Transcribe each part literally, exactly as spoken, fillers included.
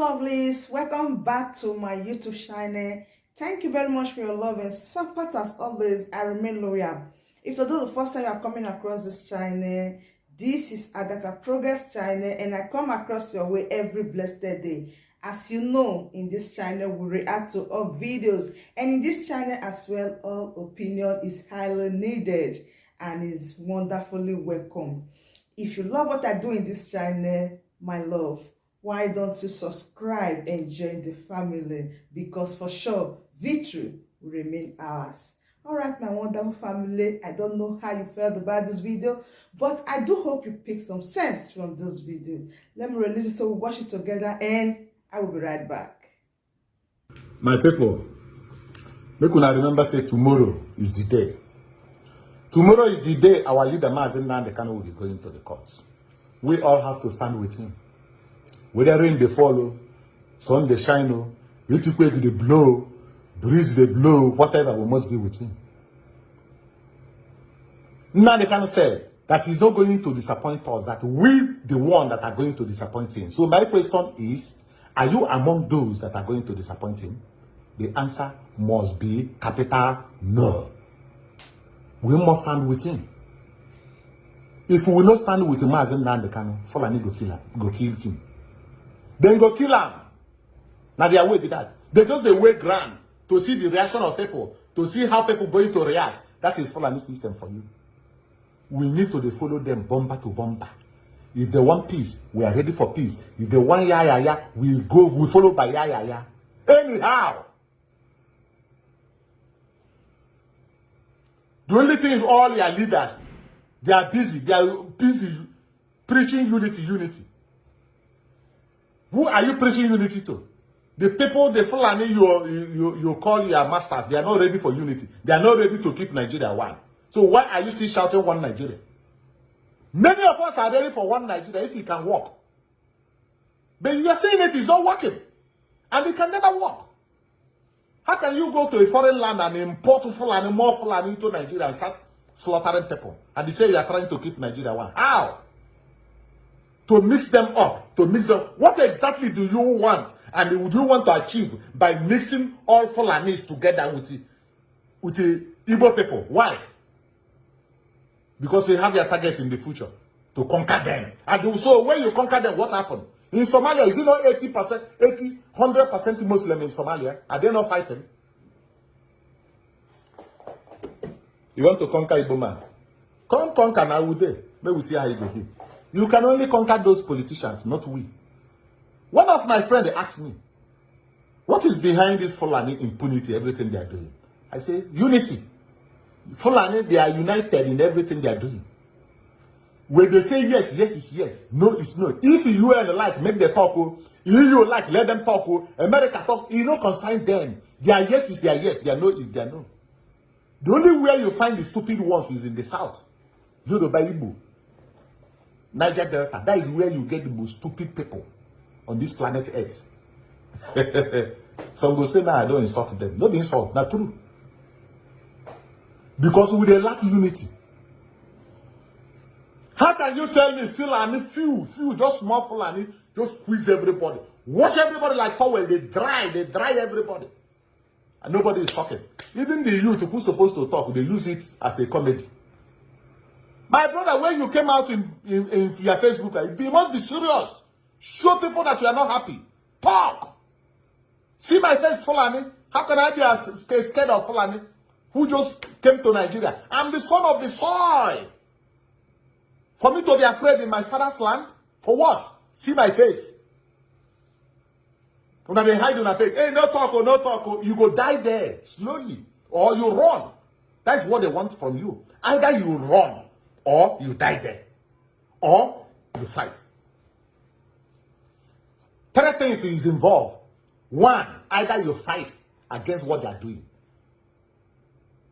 Lovelies, welcome back to my YouTube channel. Thank you very much for your love and support as always. I remain loyal. If today is the first time you are coming across this channel, this is Agatha Progress channel, and I come across your way every blessed day. As you know, in this channel, we react to all videos, and in this channel as well, all opinion is highly needed and is wonderfully welcome. If you love what I do in this channel, my love, why don't you subscribe and join the family? Because for sure, victory will remain ours. All right, my wonderful family, I don't know how you felt about this video, but I do hope you pick some sense from this video. Let me release it so we watch it together, and I will be right back. My people, make una remember say tomorrow is the day. Tomorrow is the day our leader Mazi Nnamdi Kanu will be going to the court. We all have to stand with him. Whether rain dey fall o, sun dey shine o, earthquake dey blow, breeze dey blow, whatever, we must be with him. Nnamdi Kanu said that he's not going to disappoint us, that we the one that are going to disappoint him. So my question is, are you among those that are going to disappoint him? The answer must be capital no. We must stand with him. If we no stand with Mazi Nnamdi Kanu, Fulani go kill him. Go kill him. Then go kill him. Now their way be that. They just dey wait ground to see the reaction of people, to see how people going to react. That is Fulani system for you. We need to dey follow them bumper to bumper. If they want peace, we are ready for peace. If they want ya ya ya, we go, we follow by ya ya ya. Anyhow. The only thing, all your leaders, they are busy. They are busy preaching unity, unity. Who are you preaching unity to? The people, the Fulani you, you, you call your masters, they are not ready for unity. They are not ready to keep Nigeria one. So why are you still shouting one Nigeria? Many of us are ready for one Nigeria if it can work. But you are saying it is not working. And it can never work. How can you go to a foreign land and import Fulani, more Fulani into Nigeria and start slaughtering people? And they say you are trying to keep Nigeria one. How? To mix them up, to mix them. What exactly do you want? And would you want to achieve by mixing all Fulanis together with the, with the Igbo people? Why? Because they have their target in the future to conquer them. And so when you conquer them, what happened? In Somalia, is it not eighty percent, eighty, hundred percent Muslim in Somalia? Are they not fighting? You want to conquer Igbo man? Come conquer now, we dey. May we see how you go be. You can only conquer those politicians, not we. One of my friends asked me, what is behind this Fulani impunity, everything they are doing? I say, unity. Fulani, they are united in everything they are doing. When they say yes, yes is yes, no is no. If you and like, make them talk. Oh. If you like, let them talk. Oh. America talk, you know, consign them. Their yes is their yes, their no is their no. The only way you find the stupid ones is in the south. Yoruba, Igbo, Niger Delta. That is where you get the most stupid people on this planet Earth. Some go say, nah, I don't insult them. No, they insult. Not true. Because we dey lack unity. How can you tell me Fulani, few, few, just small Fulani, just squeeze everybody, wash everybody like towel, they dry, they dry everybody. And nobody is talking. Even the youth who's supposed to talk, they use it as a comedy. My brother, when you came out in, in, in your Facebook, you must be serious. Show people that you are not happy. Talk. See my face, Fulani. How can I be as scared of Fulani who just came to Nigeria? I'm the son of the soil. For me to be afraid in my father's land? For what? See my face. Una dey hide una face. Hey, no talk, oh, no talk, oh. You go die there slowly, or you run. That's what they want from you. Either you run, or you die there, or you fight. Three things is involved. One, either you fight against what they are doing.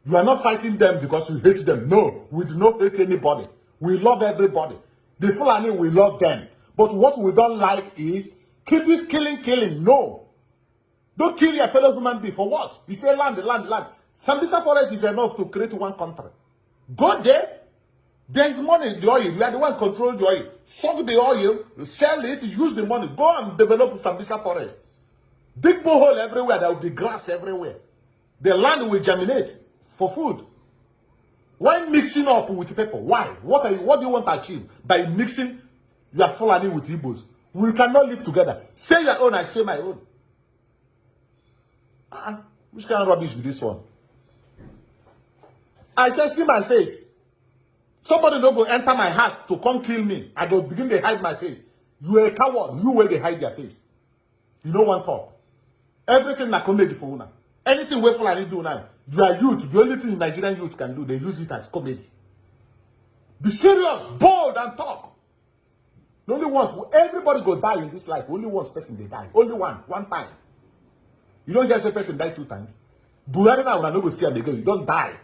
You are not fighting them because you hate them. No, we do not hate anybody. We love everybody. The Fulani, we love them. But what we don't like is keep this killing, killing. No. Don't kill your fellow human being. For what? You say land, land, land. Sambisa forest is enough to create one country. Go there, There is money in the oil. We are the one control the oil. Suck the oil, sell it, use the money. Go and develop Sambisa forest. Dig borehole everywhere. There will be grass everywhere. The land will germinate for food. Why mixing up with people? Why? What are you, what do you want to achieve by mixing your Fulani with Igbos? We cannot live together. Stay your own, I stay my own. Uh-uh. Which kind of rubbish be this one? I say, see my face. Somebody no go enter my house to come kill me. I go begin to hide my face. You a coward. You where they hide their face. You know one talk. Everything na comedy for una. Anything wey Fulani do now, you are youth. The only thing Nigerian youth can do, they use it as comedy. Be serious, bold, and talk. Only once, everybody go die in this life. Only once person they die. Only one, one time. You don't hear say person die two times. Buhari now, una no go see am again. You don't die.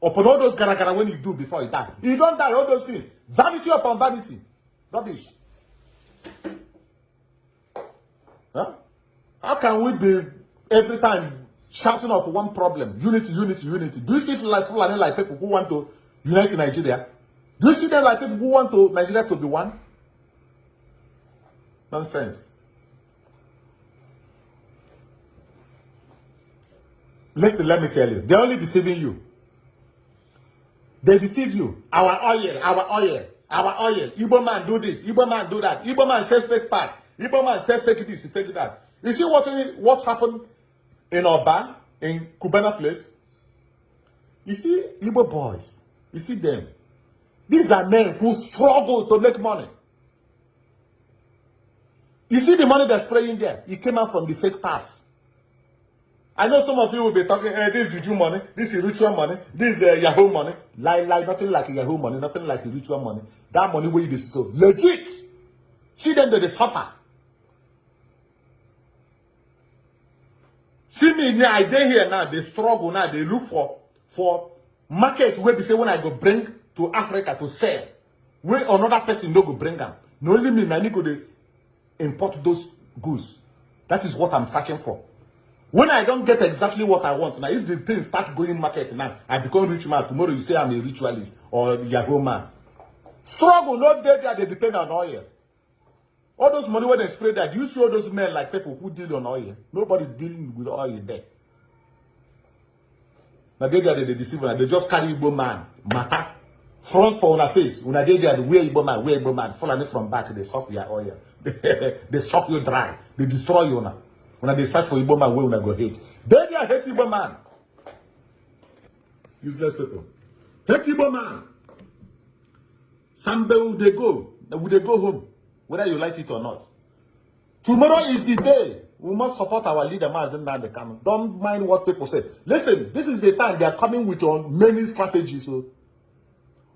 Upon all those garagara when you do before you die, you don't die. All those things, vanity upon vanity, rubbish. Huh? How can we be every time shouting of one problem? Unity, unity, unity. Do you see like Fulani like people who want to unite Nigeria? Do you see them like people who want to Nigeria to be one? Nonsense. Listen, let me tell you. They're only deceiving you. They deceive you. Our oil, our oil, our oil. Igbo man do this. Igbo man do that. Igbo man sell fake pass. Igbo man sell fake this, fake that. You see what what happened in Oba, in Cubana place? You see Igbo boys. You see them. These are men who struggle to make money. You see the money they're spraying there? It came out from the fake pass. I know some of you will be talking, eh, this is juju money, this is ritual money, this is uh, Yahoo money. Lie, lie, nothing like Yahoo money, nothing like ritual money. That money where you so legit. See them that they suffer. See me, yeah, I dey here now, they struggle now, they look for for market where they say when I go bring to Africa to sell, where another person no go bring them. No only me, na me go dey import those goods. That is what I'm searching for. When I don't get exactly what I want, now if the thing start going market now, I become rich man. Tomorrow you say I'm a ritualist or Yahoo man. Struggle, no dey there, they depend on oil. All those money where they spray that, do you see all those men like people who deal on oil? Nobody dealing with oil there. Now they there, they deceive una. They just carry Igbo man matter front for una face. Una dey there, wear Igbo man, wear Igbo man. Fulani from back, they suck your oil. They suck you dry. They destroy you now. Una dey search for Igbo man, where una go hate. They there hate Igbo man. Useless people. Hate Igbo man. Sambe will they go. Will they go home? Whether you like it or not. Tomorrow is the day. We must support our leader, Mazi Nnamdi Kanu. Don't mind what people say. Listen, this is the time they are coming with your many strategies. So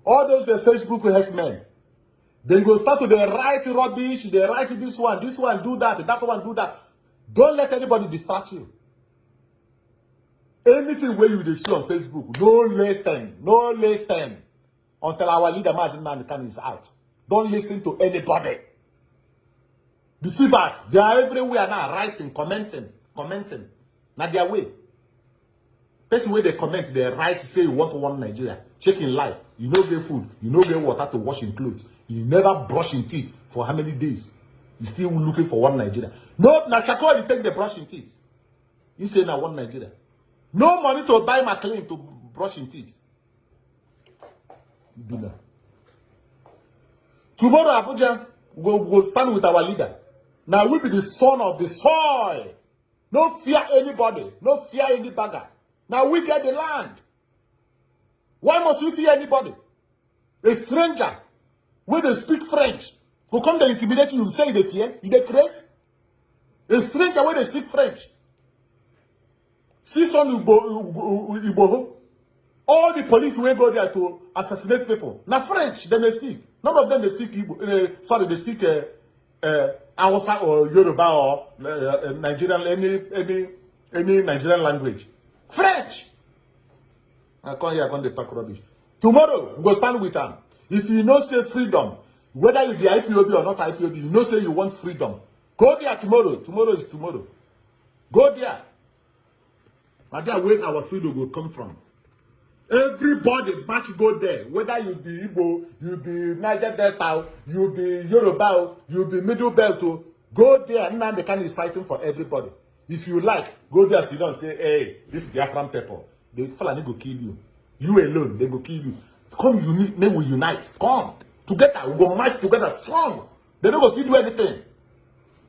all those the Facebook herdsmen, they go start to they write rubbish, they write this one, this one do that, that one do that. Don't let anybody distract you. Anything where you dey see on Facebook, no listen, no listen until our leader Mazi Nnamdi Kanu is out. Don't listen to anybody. Deceivers, they are everywhere now, writing, commenting, commenting. Now their way. Person where they comment, they write, say you want one Nigeria. Check in life. You no get food. You no get water to wash in clothes. You never brush in teeth for how many days? You still looking for one Nigeria. No, na charcoal you take the brush in teeth. You say na one Nigeria. No money to buy McLean to brush in teeth. Be now. Tomorrow Abuja go go stand with our leader. Now we be the son of the soil. No fear anybody. No fear any bagger. Now we get the land. Why must you fear anybody? A stranger wey dey speak French go come dey intimidate you, say you dey fear, you dey craze. A stranger wey dey speak French. See some Igbo, Igbo, Igbo. All the police wey go there to assassinate people, na French dem dey speak. None of them dey speak Igbo. Uh, sorry, they speak uh, uh, Hausa or Yoruba or uh, uh, Nigerian, any any any Nigerian language. French. I come here, I come dey talk rubbish. Tomorrow we go stand with am. If you know say freedom, whether you be I P O B or not I P O B, you know say you want freedom. Go there tomorrow. Tomorrow is tomorrow. Go there. Na there when our freedom go come from. Everybody match go there. Whether you be Igbo, you be Niger Delta, you be Yoruba, you be Middle Belt, go there. Nnamdi Kanu is fighting for everybody. If you like, go there, sit down, say, "Hey, this Biafran people, the Fulani go kill you. You alone, they go kill you." Come, unite, may we unite. Come together, we go march together strong. They don't go fit do anything.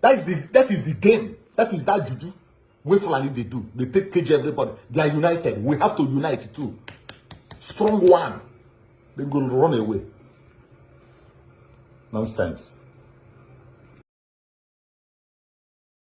That is the that is the game. That is that juju. Wey Fulani dey do, they take cage everybody. They are united. We have to unite too. Strong one. They go run away. Nonsense.